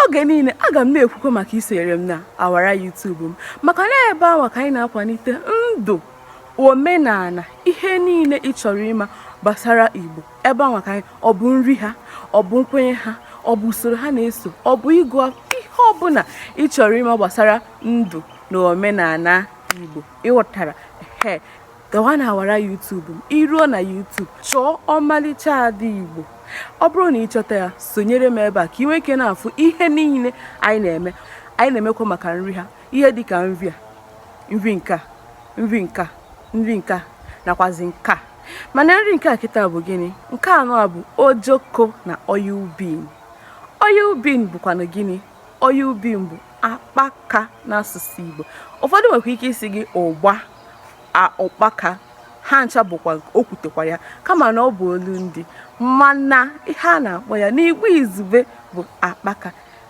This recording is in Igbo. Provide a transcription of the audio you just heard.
Oge niile aga m na-ekwukwa maka isonyere m na awara YouTube m, maka na ebe ahụ ka anyị na-akwalite ndụ, omenala, ihe niile ị chọrọ ịma gbasara Igbo. Ebe ahụ ka anyị, ọ bụ nri ha, ọ bụ nkwenye ha, ọ bụ usoro ha na-eso, ọ bụ ịgụ, ihe ọbụla ị chọrọ ịma gbasara ndụ na omenala Igbo, ịghọtara? He, gawa na awara YouTube m. Iruo na YouTube, chọọ Ọmalịcha Ada Igbo. Ọ bụrụ na ị chọta ya, sonyere m ebe a ka ị nwee ike na-afụ ihe niile anyị na-eme. Anyị na-emekwa maka nri ha, ihe dịka nri a, nri nke a, nri nke a, nri nke a, nakwazi nke a. Mana nri nke a kịta bụ gịnị? Nke anọ a bụ ojoko na oil bean. Oil bean bụkwanụ gịnị? Oil bean bụ akpaka n'asụsụ Igbo. Ụfọdụ nwekwa ike isi gị ụgba, ụkpaka. Ha ncha bụkwa o kwutekwa ya, kama na ọ bụ olu ndị. Mana ihe a na-akpọ ya n'Igbo izugbe bụ akpaka.